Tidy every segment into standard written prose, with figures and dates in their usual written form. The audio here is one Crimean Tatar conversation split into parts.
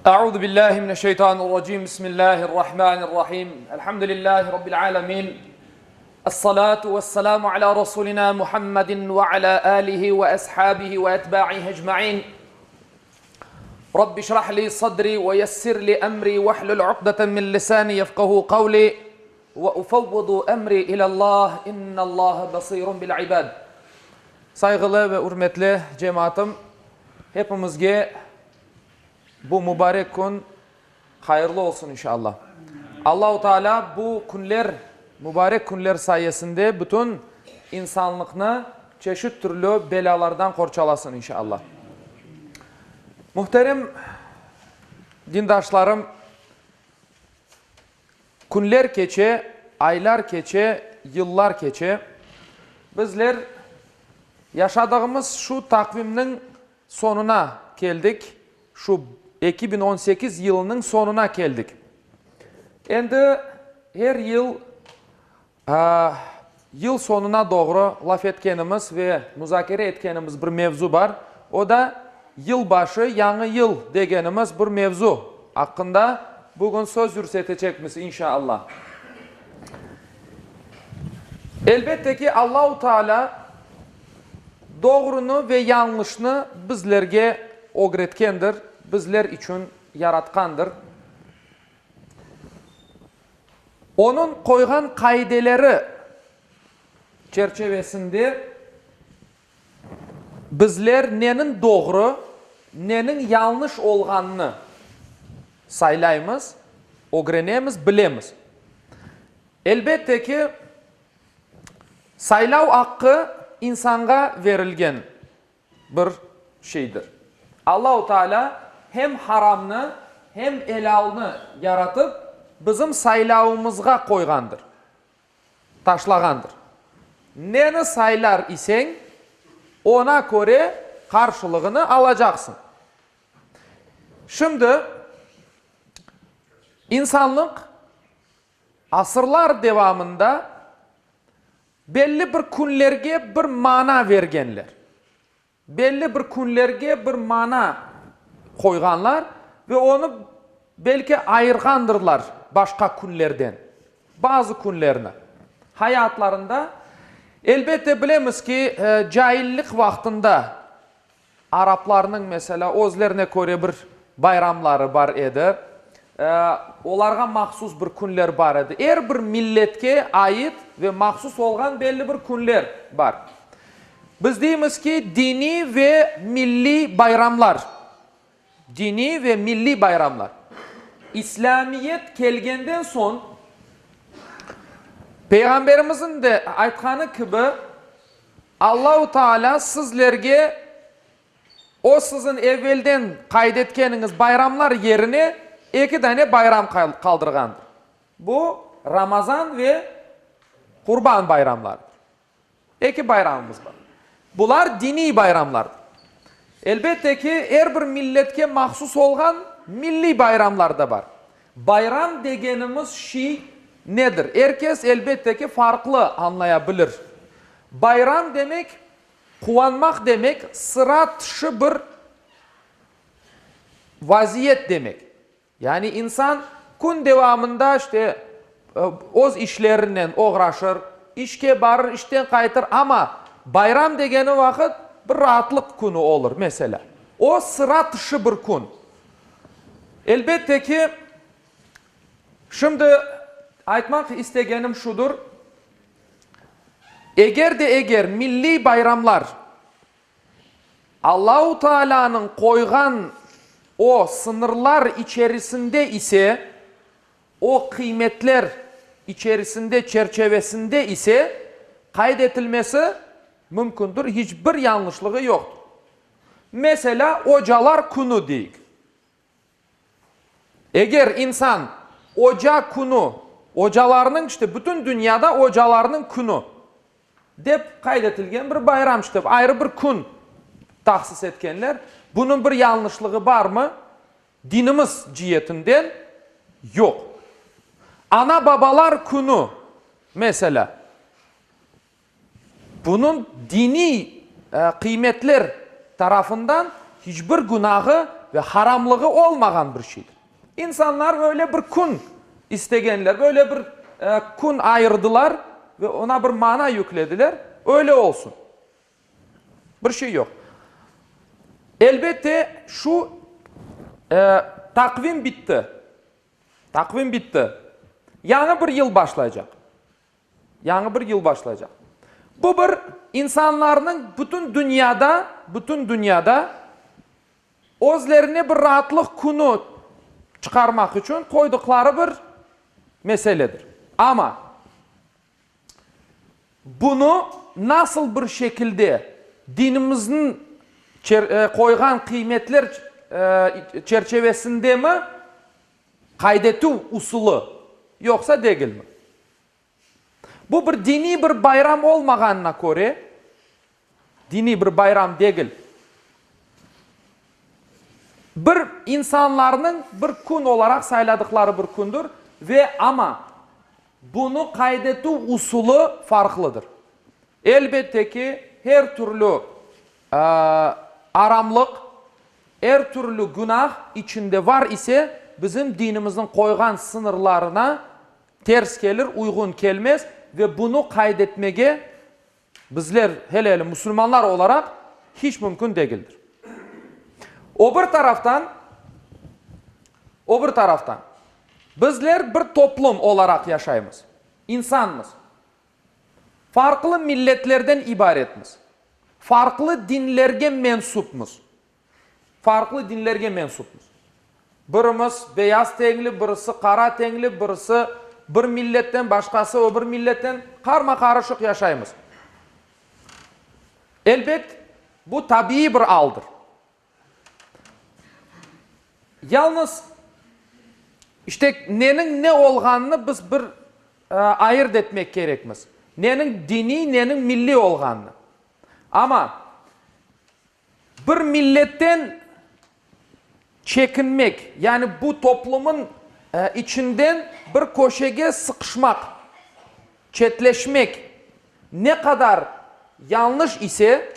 Euzu billahi mineşşeytanirracim. Bismillahirrahmanirrahim. Elhamdülillahi rabbil alamin. Essalatu vesselamu ala rasulina Muhammedin ve ala alihi ve ashabihi ve etba'ihi ecmaîn. Rabbi şrah li sadri ve yessir li emri vehlul uqdeten min lisani yefkahu kavli ve ufevvidu emri ilallah innallaha basirun bil ibad. Sayğılı ve ürmetli cemaatım, hepimizge bu mübarek kün hayırlı olsun inşallah. Allahu Teala bu künler, mübarek künler sayesinde bütün insanlıqnı çeşit türlü belâlardan qorçalasın inşallah. Muhterem dindaşlarım, künler keçe, aylar keçe, yıllar keçe. Bizler yaşadığımız şu taqvimniñ Soñuna keldik, şu 2018 yılınıñ soñuna keldik. Endi er yıl yıl soñuna doğru laf etkenimiz ve muzakere etkenimiz bir mevzu bar, o da yılbaşı, yañı yıl degenimiz bir mevzu aqqında bugün söz yürsetecekmiz, inşa Allah. Elbette ki, Allahu Teala Doğrunı ve yañlışnı bizlerge ögretkendir, bizler içün yaratqandır. Onıñ qoyğan qaideleri çerçevesinde bizler neniñ doğru, neniñ yañlış olğanını saylaymız, ögrenemiz, bilemiz. Elbette ki, Saylav aqqı insanğa verilgen bir şeydir. Allahu Teala hem haramnı, hem elalnı yaratıp, bizim saylavımızğa qoyğandır, taşlağandır. Neni saylar iseñ, ona köre qarşılığını alacaqsıñ. Şimdi insanlıq Asırlar devamında belli bir künlerge bir mana bergenler. Belli bir künlerge bir mana qoyğanlar ve onı belki ayırğandırlar başqa künlerden, bazı künlerni. Hayatlarında, elbette, bilemiz ki, caillik vaqtında Araplarnıñ, meselâ, özlerine köre bir bayramları bar edi, olarğa mahsus bir künler bar edi. Er bir milletke ait ve mahsus olğan belli bir künler bar. Biz deymiz ki, diniy ve milliy bayramlar, diniy ve milliy bayramlar. İslâmiyet kelgenden soñ, Peyğamberimizniñ de aytqanı kibi, Allahu Teala sizlerge O siziñ evvelden qayd etkeniñiz bayramlar yerine eki dane bayram qaldırğandır. Bu, Ramazan ve Qurban bayramlarıdır. Eki bayramımız bar. Bular diniy bayramlardır. Elbette ki, er bir milletke mahsus olğan milliy bayramlar da bar. Bayram degenimiz şiy nedir? Er kes, elbette ki, farqlı añlaya bilir. Bayram demek, quvanmaq demek, sıra tışı bir vaziyet demek. Yani insan kün devamında işte öz işlerinen oğraşır, işke barır, işten qaytır, amma bayram degeni vaqıt bir raatlıq künü olur, meselâ. O sıra tışı bir kün. Elbette ki, şimdi aytmaq istegenim şudur, eger de eger milliy bayramlar Allahu Taalânıñ qoyğan o sıñırlar içerisinde ise, o qıymetler içerisinde, çerçevesinde ise qayd etilmesi mümkündür, hiç bir yañlışlığı yoqtır. Meselâ, ocalar künü deyik. Eger insan oca künü, ocalarnıñ, işte, bütün dünyada ocalarnıñ künü dep qayd etilgen bir bayram, işte, ayrı bir kün tahsis etkenler, bunıñ bir yañlışlığı barmı? Dinimiz cietinden yoq. Ana-babalar künü, meselâ. Bunıñ diniy qıymetler tarafından hiç bir günahı ve haramlığı olmağan bir şeydir. İnsanlar böyle bir kün istegenler, böyle bir kün ayırdılar ve oña bir mana yüklediler, öyle olsun. Bir şey yoq. Elbette, şu taqvim bitti. Taqvim bitti. Yañı bir yıl başlaycaq. Yañı bir yıl başlaycaq. Bu bir insanlarnıñ bütün dünyada, bütün dünyada özlerine bir raatlıq künü çıqarmaq içün qoyduqları bir meseledir. Amma bunı nasıl bir şekilde dinimizniñ qoyğan qıymetler çerçevesindemi qayd etüv usulı, yoqsa degilmi? Bu bir diniy bir bayram olmağanına köre, diniy bir bayram degil, bir insanlarnıñ bir kün olaraq sayladıqları bir kündir ve amma bunı qayd etüv usulı farqlıdır. Elbette ki, her türlü aramlıq, er türlü günah içinde var ise, bizim dinimizniñ qoyğan sıñırlarına ters kelir, uyğun kelmez ve bunı qayd etmege bizler, hele-hele musulmanlar olaraq, hiç mümkün degildir. O bir taraftan, o bir taraftan, bizler bir toplum olaraq yaşaymız, insanmız. Farqlı milletlerden ibaretmiz. Farqlı dinlerge mensupmız. Farqlı dinlerge mensupmız. Birimiz beyaz tenli, birisi qara tenli, birisi bir milletten, başqası o bir milletten, qarma-qarışıq yaşaymız. Elbet, bu tabiiy bir aldır. Yalnız, işte, neniñ ne olğanını biz bir ayırt etmek kerekmiz. Neniñ diniy, neniñ milliy olğanını. Amma bir milletten çekinmek, yani bu toplumın içinden bir köşege sıqışmaq, çetleşmek ne qadar yanlış ise,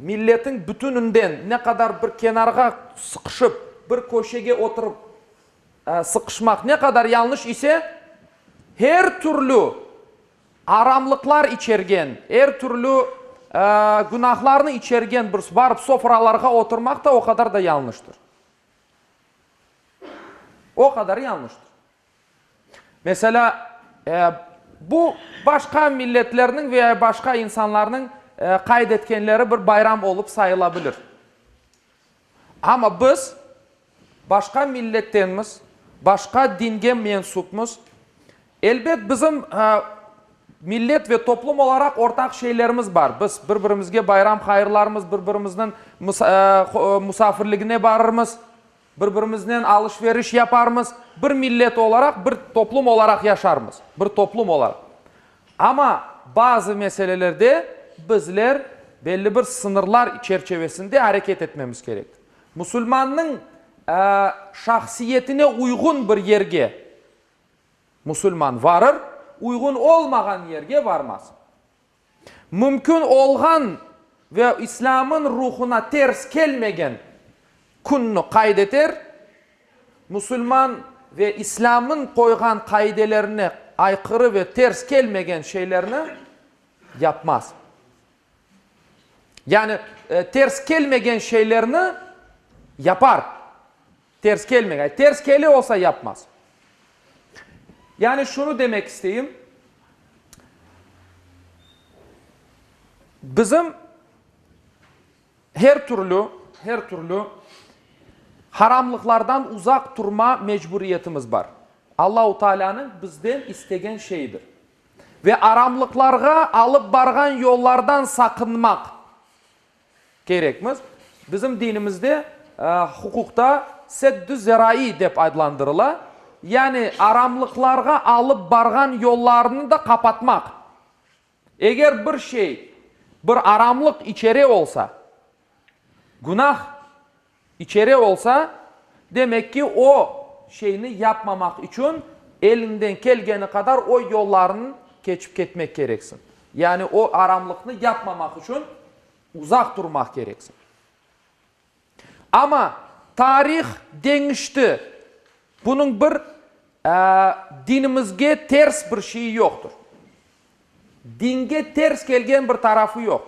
Milletiñ bütüninden ne qadar bir kenarğa sıqışıp, bir köşege oturıp sıqışmaq ne qadar yanlış ise, her türlü aramlıqlar içergen, er türlü günahlarnı içergen bir barıp sofralarğa oturmaq da o qadar da yanlıştır. O qadar yanlıştır. Meselâ, bu başqa milletlerniñ veya başqa insanlarnıñ qayd etkenleri bir bayram olıp sayıla bilir. Amma biz başqa millettenmiz, başqa dinge mensupmız. Elbet, bizim millet ve toplum olaraq ortaq şeylerimiz bar. Biz bir-birimizge bayram hayırlarmız, bir-birimizniñ musafirligine barırmız. Bir-birimiznen alış-veriş yaparmız, bir millet olaraq, bir toplum olaraq yaşarmız, bir toplum olaraq. Amma bazı meselelerde bizler belli bir sıñırlar çerçevesinde areket etmemiz kerektir. Musulmannıñ şahsiyetine uyğun bir yerge musulman varır, uyğun olmağan yerge varmaz. Mümkün olğan ve İslâmın ruhuna ters kelmegen künni qayd eter, musulman ve İslâmın qoyğan qaidelerine ayqırı ve ters kelmegen şeylerni yapmaz. Yani ters kelmegen şeylerni yapar. Ters kelmegen, ters kele olsa yapmaz. Yani şunı demek isteyim, bizim her türlü, her türlü haramlıqlardan uzaq turma mecburiyetimiz bar. Allahu Taalânıñ bizden istegen şeyidir. Ve aramlıqlarğa alıp barğan yollardan saqınmaq kerekmiz. Bizim dinimizde, huquqta seddü zerai dep adlandırıla, yani aramlıqlarğa alıp barğan yollarnı da qapatmaq. Eger bir şey, bir aramlıq içere olsa, günah içere olsa, demek ki, o şeyni yapmamaq içün eliñden kelgeni qadar o yollarnı keçip ketmek kereksiñ. Yani o aramlıqnı yapmamaq içün uzaq turmaq kereksiñ. Amma tarih deñişti. Bunıñ bir dinimizge ters bir şeyi yoqtır. Dinge ters kelgen bir tarafı yoq.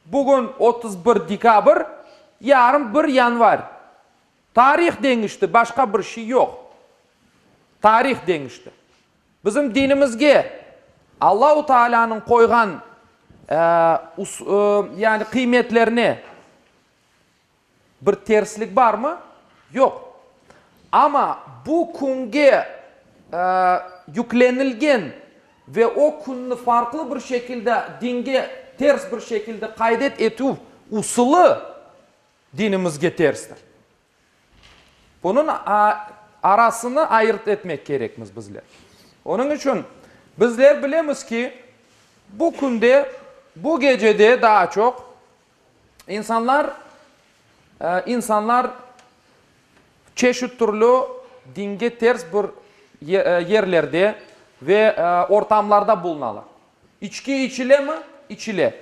Bugün 31 dekabr, yarın bir yanvar. Tarih deñişti, başqa bir şey yoq. Tarih deñişti. Bizim dinimizge Allahu Taalânıñ qoyğan yani qıymetlerine bir terslik barmı? Yoq. Amma bu künge yüklenilgen ve o künni farqlı bir şekilde, dinge ters bir şekilde qaydet etüv usulı dinimizge terstir. Bunıñ arasını ayırt etmek kerekmiz bizler. Onıñ içün bizler bilemiz ki, bu künde, bu gecede daa çoq insanlar, insanlar çeşit türlü dinge ters bir yerlerde ve ortamlarda bulunalar. İçki içilemi? İçile.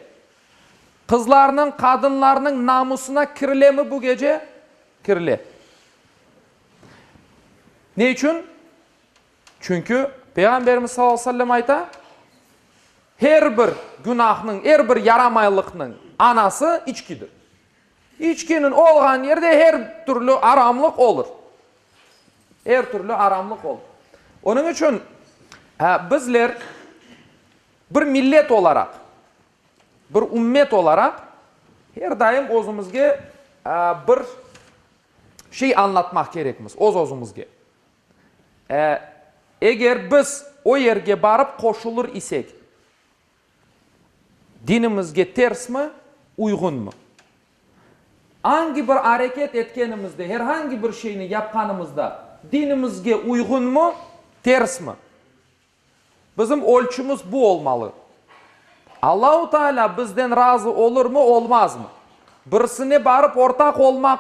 Qızlarnıñ, qadınlarnıñ namusına kirilemi bu gece? Kirile. Ne içün? Çünki Peyğamberimiz salâllahu aleyhi ve sellem ayta, Her bir günahnıñ, er bir yaramaylıqnıñ anası içkidir. İçkiniñ olğan yerde her türlü aramlıq olur. Er türlü aramlıq olur. Onıñ içün bizler bir millet olaraq, Bir ümmet olaraq her daim özümizge bir şey añlatmaq kerekmiz, öz-özümizge. Eger biz o yerge barıp qoşulır isek, dinimizge tersmi, uyğunmı? Angi bir areket etkenimizde, her angi bir şeyni yapqanımızda dinimizge uyğunmı, tersmi? Bizim ölçümiz bu olmalı. Allahu Teala bizden razı olurmı, olmazmı? Birisine barıp ortaq olmaq,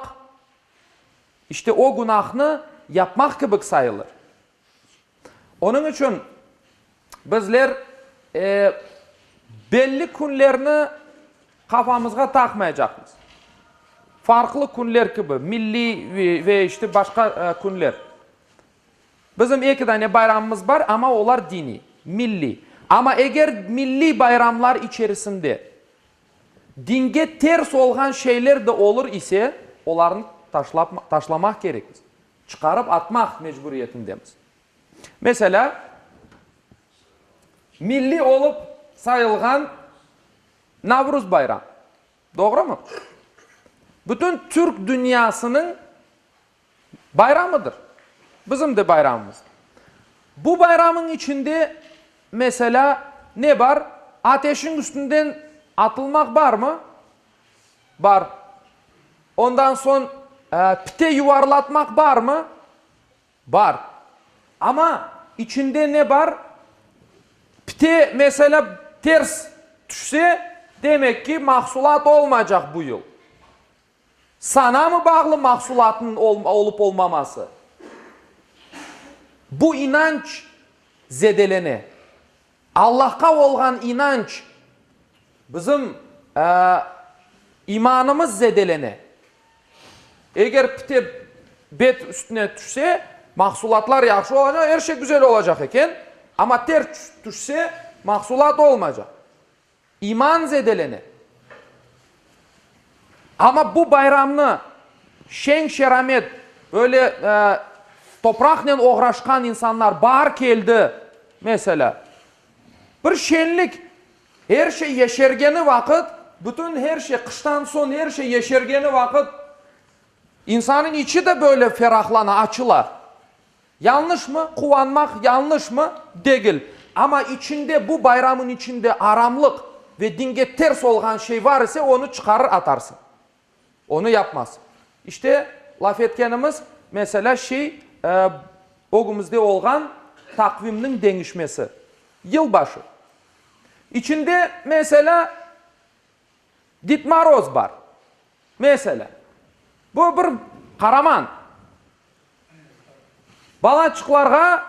işte o günahnı yapmaq kibik sayılır. Onıñ içün bizler belli künlerni qafamızğa taqmaycaqmız. Farqlı künler kibi, milliy ve işte başqa künler. Bizim eki dane bayramımız bar, amma olar diniy, milliy. Amma eger milliy bayramlar içerisinde dinge ters olğan şeyler de olur ise, olarnı taşlap, taşlamaq kerekmiz, çıqarıp atmaq mecburiyetindemiz. Meselâ, milliy olıp sayılğan Navruz bayram, doğrumı? Bütün türk dünyasınıñ Bayramıdır. Bizim de bayramımız. Bu bayramıñ içinde, meselâ, ne bar? Ateşiñ üstünden atılmaq barmı? Bar. Ondan soñ, pite yuvarlatmaq barmı? Bar. Amma içinde ne bar? Pite, meselâ, ters tüşse, demek ki, mahsulat olmaycaq bu yıl. Sañamı bağlı mahsulatnıñ olıp olmaması? Bu inanç zedelene. Allahqa olğan inanç, bizim imanımız zedelene. Eger pite bet üstüne tüşse, mahsulatlar yahşı olacaq, er şey güzel olacaq eken, amma ters tüşse, mahsulat olmaycaq. İman zedelene. Amma bu bayramnı şeñ-şeramet, böyle topraqnen oğraşqan insanlar, baar keldi, meselâ, bir şenlik, er şey yeşergeni vaqıt, bütün her şey, qıştan soñ er şey yeşergeni vaqıt, insanıñ içi de böyle ferahlana, açıla. Yañlışmı? Quvanmaq yañlışmı? Degil. Amma içinde, bu bayramın içinde aramlıq ve dinge ters olğan şey var ise, onı çıqarır atarsıñ. Onı yapmazsıñ. İşte, laf etkenimiz, meselâ, şey, ögümizde olğan taqvimniñ deñişmesi. Yılbaşı. İçinde, meselâ, Ded Moroz bar. Meselâ, bu bir qaraman. Balaçıqlarğa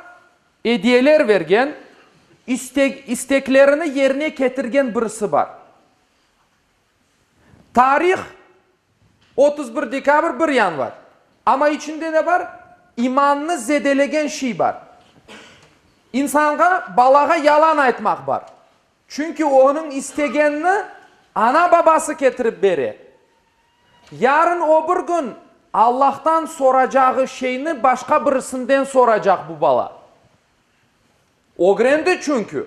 ediyeler bergen, isteklerini yerine ketirgen birisi bar. Tarih. 31 dekabr, 1 yanvar. Amma içinde ne bar? İmannı zedelegen şey bar. İnsanğa, balağa yalan aytmaq bar. Çünki onıñ istegenini ana-babası ketirip bere. Yarın o bir kün Allahtan soracağı şeyni başqa birisinden soracaq bu bala. Ögrendi çünki.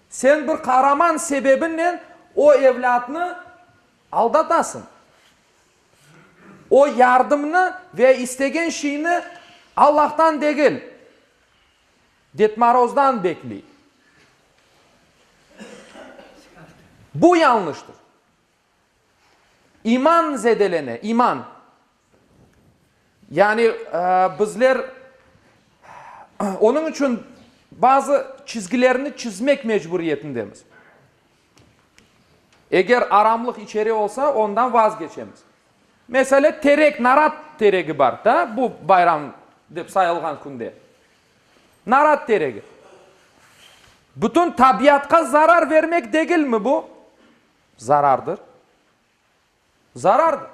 Sen bir qaraman sebebinen o evlâtnı aldatasıñ. O yardımnı ve istegen şeyni Allahtan degil, Ded Morozdan bekley. Bu yañlıştır. İman zedelene, iman. Yani bizler onıñ içün bazı çizgilerni çizmek mecburiyetindemiz. Eger aramlıq içeri olsa, ondan vazgeçemiz. Mesele, terek, narat teregi bar, da, bu bayram dep sayılğan künde. Narat teregi. Bütün tabiatqa zarar vermek degilmi bu? Zarardır. Zarardır.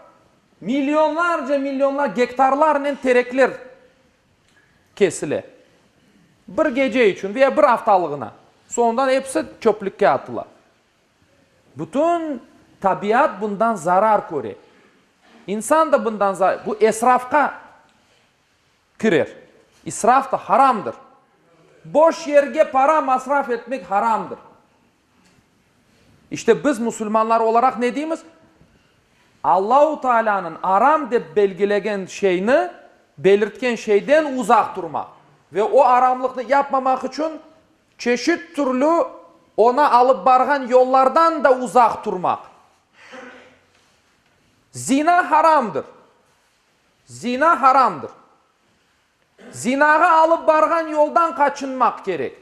Millionlarca, millionlar, gektarlarnen terekler kesile. Bir gece içün veya bir aftalığına. Soñundan episi çöplükke atıla. Bütün tabiat bundan zarar köre. İnsan da bundan zarar, bu esrafqa kirer. İsraf da haramdır. Boş yerge para masraf etmek haramdır. İşte biz musulmanlar olaraq ne deymiz? Allahu Taalânıñ aram dep belgilegen şeyni, belirtken şeyden uzaq turmaq ve o aramlıqnı yapmamaq içün çeşit türlü oña alıp barğan yollardan da uzaq turmaq. Zina haramdır. Zina haramdır. Zinağa alıp barğan yoldan qaçınmaq kerek.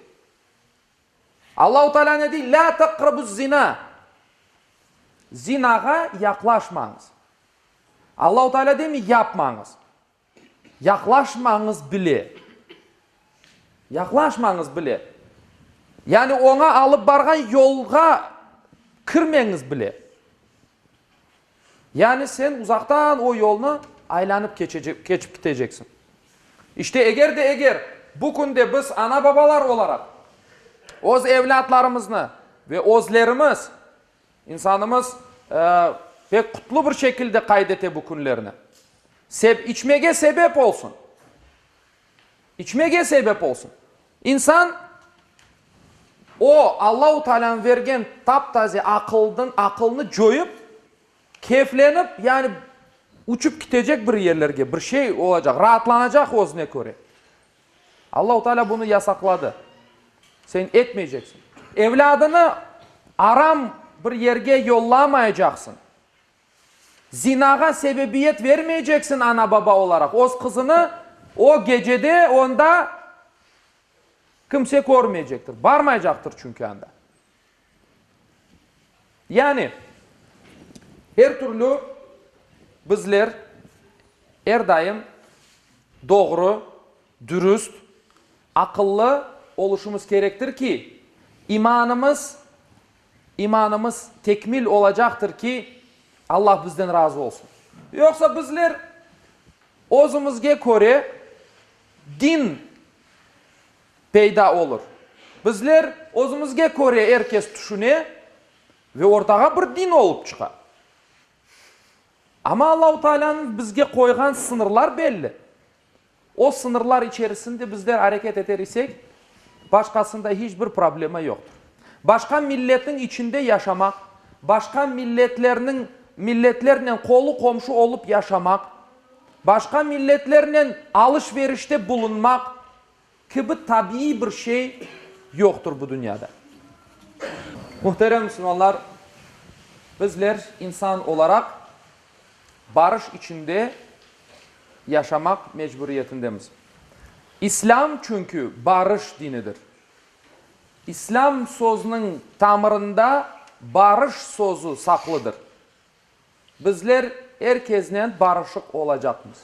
Allahu Teala ne dey? Lâ taqrabuz-zina. Zinağa yaqlaşmañız. Allahu Teala demi yapmañız. Yaqlaşmañız bile. Yaqlaşmañız bile. Yani oña alıp barğan yolğa kirmeñiz bile. Yani sen uzaqtan o yolnı aylanıp keçip kiteceksiñ. İşte eger de eger bu künde biz ana-babalar olaraq öz evlâtlarımıznı ve özlerimiz, insanımız pek qutlu bir şekilde qayd ete bu künlerni, içmege sebep olsun, içmege sebep olsun. İnsan o Allahu Taalânıñ vergen tap-taze aqıldın, aqılnı coyıp, keyflenip, yani uçıp kitecek bir yerlerge, bir şey olacaq, raatlanacaq özüne köre. Allahu Taalâ bunı yasaqladı. Sen etmeyceksiñ. Evlâdını aram bir yerge yollamaycaqsıñ. Zinağa sebebiyet vermeyceksiñ ana-baba olaraq. Öz qızını o gecede onda kimse körmeycektir. Barmaycaqtır çünki anda. Yani, er türlü bizler er daim doğru, dürüst, aqıllı oluşımız kerektir ki, imanımız İmanımız tekmil olacaqtır ki, Allah bizden razı olsun. Yoqsa bizler özümizge köre din peyda olur. Bizler özümizge köre er kes tüşüne ve ortağa bir din olıp çıqa. Amma Allahu Taalânıñ bizge qoyğan sıñırlar belli. O sıñırlar içerisinde bizler areket eter isek, başqasında hiç bir problema yoqtır. Başqa milletniñ içinde yaşamaq, başqa milletlerniñ milletlernen qolu-qomşu olıp yaşamaq, başqa milletlernen alış-verişte bulunmaq kibi tabiiy bir şey yoqtır bu dünyada. Muhterem müslümanlar, bizler insan olaraq barış içinde yaşamaq mecburiyetindemiz. İslâm çünki barış dinidir. İslâm sözüniñ tamırında barış sözü saqlıdır. Bizler er keznen barışıq olacaqmız.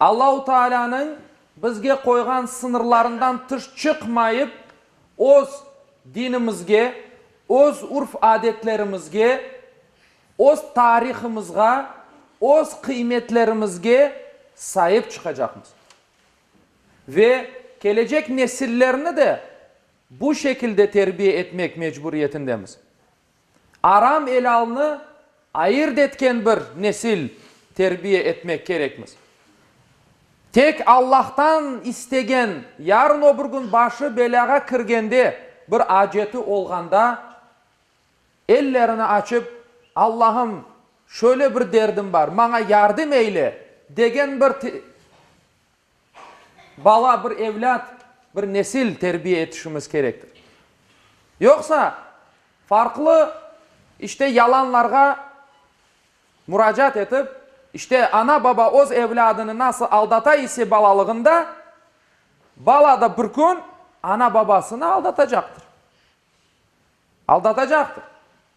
Allahu Taalânıñ bizge qoyğan sıñırlarından tış çıqmayıp, öz dinimizge, öz urf-adetlerimizge, Öz tarihımızğa, öz qıymetlerimizge saip çıqacaqmız. Ve kelecek nesillerni de bu şekilde terbiye etmek mecburiyetindemiz. Aram-elâlnı ayırt etken bir nesil terbiye etmek kerekmiz. Tek Allahtan istegen, yarın o bir kün başı belâğa kirgende, bir aceti olğanda, ellerini açıp, Allahım, şöyle bir derdim bar, maña yardım eyle, degen bir Bala, bir evlât, bir nesil terbiye etişimiz kerektir. Yoqsa, farqlı, işte, yalanlarğa muracaat etip, işte, ana-baba öz evlâdını nasıl aldata ise balalığında, bala da bir kün ana-babasını aldatacaqtır. Aldatacaqtır.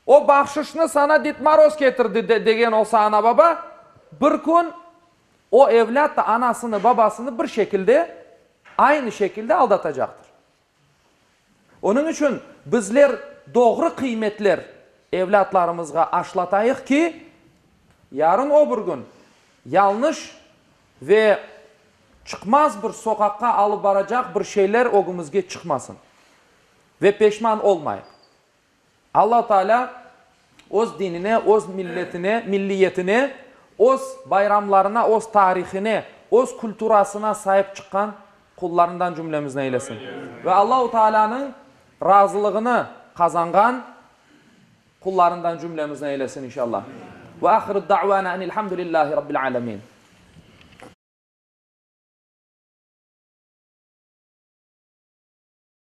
O bahşışnı sana Ded Moroz ketirdi, degen olsa ana-baba, bir kün o evlât da anasını, babasını bir şekilde, aynı şekilde aldatacaqtır. Onıñ içün bizler doğru qıymetler evlâtlarımızğa aşlatayıq ki, yarın o bir kün yalnış ve çıqmaz bir soqaqqa alıp baracaq bir şeyler ögümizge çıqmasın. Ve peşman olmayıq. Alla Taalâ öz dinine, öz milletine, milliyetine, öz bayramlarına, öz tarihine, öz kulturasına saip çıqqan qullarından cümlemizni eylesin. Ve Allahu Taalânıñ razılığını qazanğan qullarından cümlemizni eylesin inşallah. Ve ahiru da'vana enilhamdülillahi rabbil alemin.